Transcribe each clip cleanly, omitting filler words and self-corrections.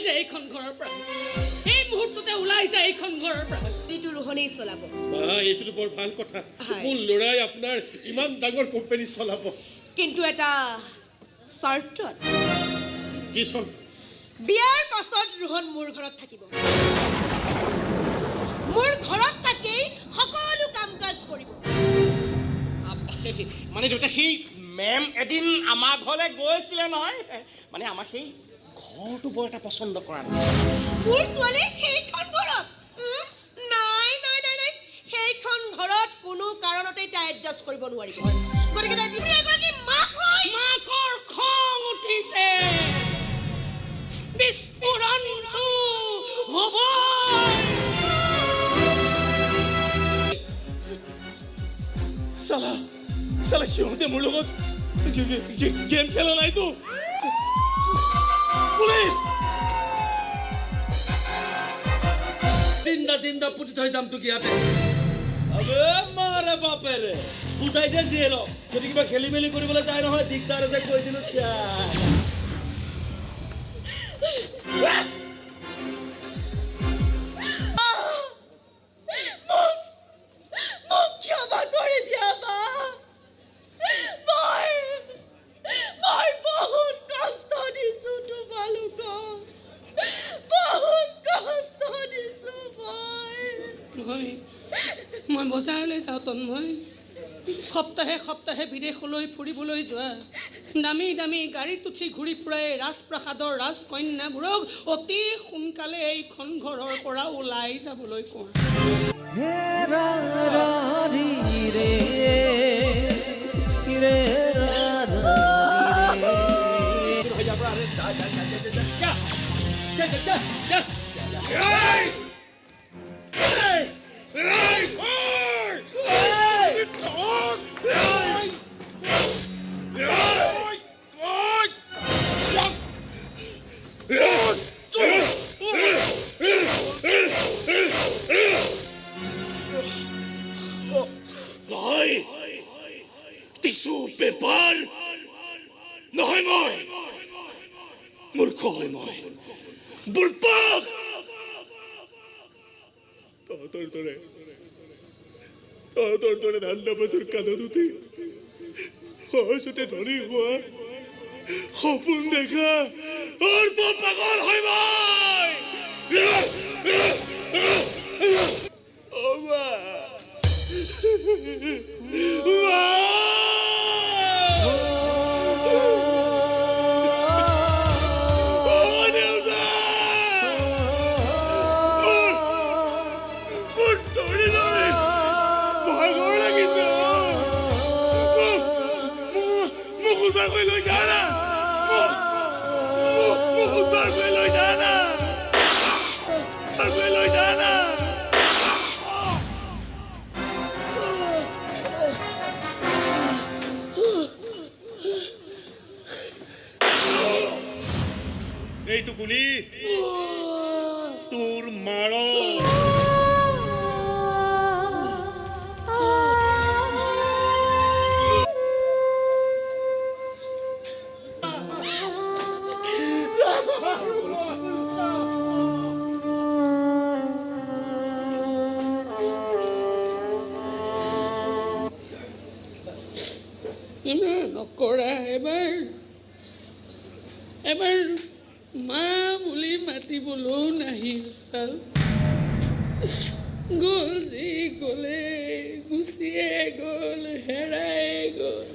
যা এইখন ঘৰৰ পৰা, এই মুহূৰ্ততে ওলাই যা এইখন ঘৰৰ পৰা। এইটো ৰোহনেই চলাব। বা, এইটোতো বৰ ভাল কথা। হয়। মোৰ ল'ৰাই আপোনাৰ ইমান ডাঙৰ কোম্পানী চলাব। কিন্তু এটা চৰ্তত। কি চৰ্ত? বিয়াৰ পাছত ৰোহন মোৰ ঘৰত থাকিব। মোৰ ঘৰত থাকি সকলো কাম কাজ কৰিব। মানে দেউতা, সেই মেম এদিন আমাৰ ঘৰলৈ গৈছিলে নহয়, মানে আমাৰ সেই ঘৰটো বৰ এটা পচন্দ কৰা নাই। মোৰ ছোৱালী সেইখন ঘৰত, নাই নাই নাই নাই, সেইখন ঘৰত কোনো কাৰণতেই তাই এডজাষ্ট কৰিব নোৱাৰিব। গতিকে তাই তুমি এগৰাকী মাক হয়। মাকৰ খং উঠিছে, বিস্ফোৰণটো হ'ব। চালা চালা, সিহঁতে মোৰ লগত গেম খেলা নাইতো? পুলিচ! জিন্দা জিন্দা পুতি থৈ যাম তোক ইয়াতে। আবে মাৰে বাপেৰে বুজাই দে, যিয়ে যদি কিবা খেলি মেলি কৰিবলৈ যায় নহয়, দিগদাৰ আছে, কৈ দিলো। মোক ক্ষমা কৰি দিয়া মা, মই মই বহুত কষ্ট দিছো তোমালোকক, বহুত কষ্ট দিছো মই। মই মই বজাৰলৈ যাওঁ তন্ময়। সপ্তাহে সপ্তাহে বিদেশলৈ ফুৰিবলৈ যোৱা, দামী দামী গাড়ীত উঠি ঘূৰি ফুৰাই ৰাজপ্ৰাসাদৰ ৰাজকন্যাবোৰক অতি সোনকালে এইখন ঘৰৰ পৰা ওলাই যাবলৈ কোৱা। নহয়, টিচু পেপাৰ নহয়, মই মূৰ্খ হয়, মই বুৰ্বক। তহঁতৰ দৰে ধান নাপাচৰ কাণত উঠি সহজতে ধনী হোৱা সপোন দেখা অৰ্থ পাগল হয় মই। অ মা, মা! অ দেউতা! মোৰ ধৰি ধৰি ভাগৰ লাগিছে। অ। মোক মোক মোক উদ্ধাৰ কৰি লৈ যা না। মোক মোক মোক উদ্ধাৰ কৰি লৈ যা না, উদ্ধাৰ কৰি লৈ যা না। এইটো গুলি তোৰ মাৰ। ইমান নকৰা, এবাৰ এবাৰ মা বুলি মাতিবলৈও নাহিল। চাল গ'ল, যি গ'লে গুচিয়ে গ'ল, হেৰাই গ'ল।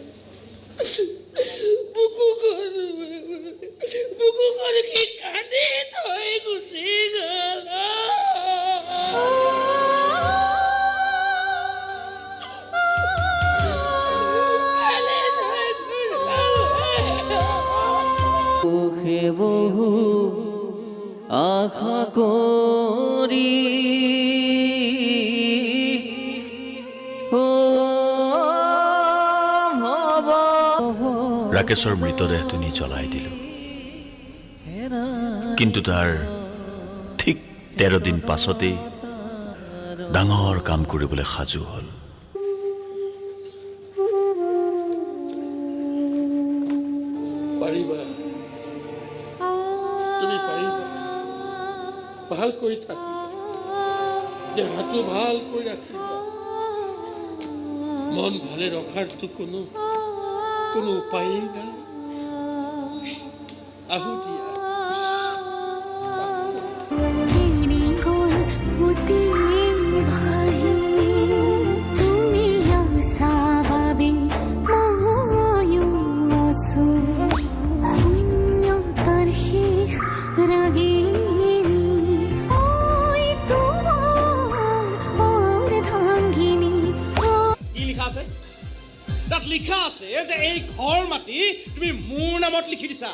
বুকুখন বুকুখন সি কান্দি থৈ গুচি গ'ল। কান্দি থৈ গুচি গ'ল। সুখে বহু আশা কৰি, ও ভবা। ৰাকেশৰ মৃতদেহটো নি জ্বলাই দিলোঁ, কিন্তু তাৰ ঠিক 13 দিন পাছতেই ডাঙৰ কাম কৰিবলৈ সাজু হ'ল। পাৰিবা, তুমি পাৰিবা। ভালকৈ থাকিবা, দেহাটো ভালকৈ ৰাখিবা। মন ভালে ৰখাৰতো কোনো কোনো উপায়েই নাই। আহো দিয়া। কি লিখা আছে তাত? লিখা আছে যে এই ঘৰ মাটি তুমি মোৰ নামত লিখি দিছা।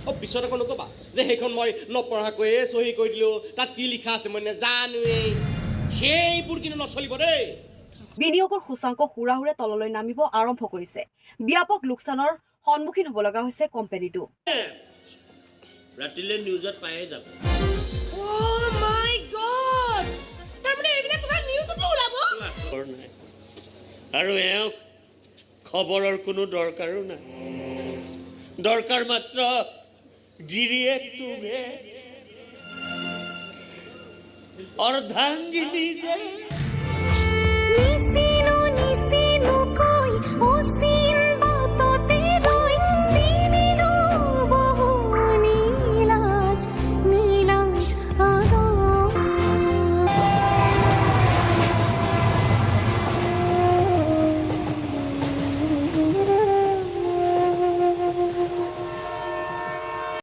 অ, পিছত আকৌ নক'বা যে সেইখন মই নপঢ়াকৈয়ে চহী কৰি দিলোঁ, তাত কি লিখা আছে মই নেজানোৱেই। সেইবোৰ কিন্তু নচলিব দেই। বিনিয়োগৰ সূচাংক হুৰাহুৰে তললৈ নামিব আৰম্ভ কৰিছে। ব্যাপক লোকচানৰ সন্মুখীন হ'ব লগা হৈছে কোম্পানীটো। ৰাতিলৈ নিউজত পায়ে যাব। অ' মাই গড, তাৰমানে এইবিলাক কথা নিউজতো ওলাব? খবৰ নাই আৰু এওঁক খবৰৰ কোনো দৰকাৰো নাই। দৰকাৰ মাত্ৰ গিৰিয়েকটোহে, অৰ্ধাংগিনী যে।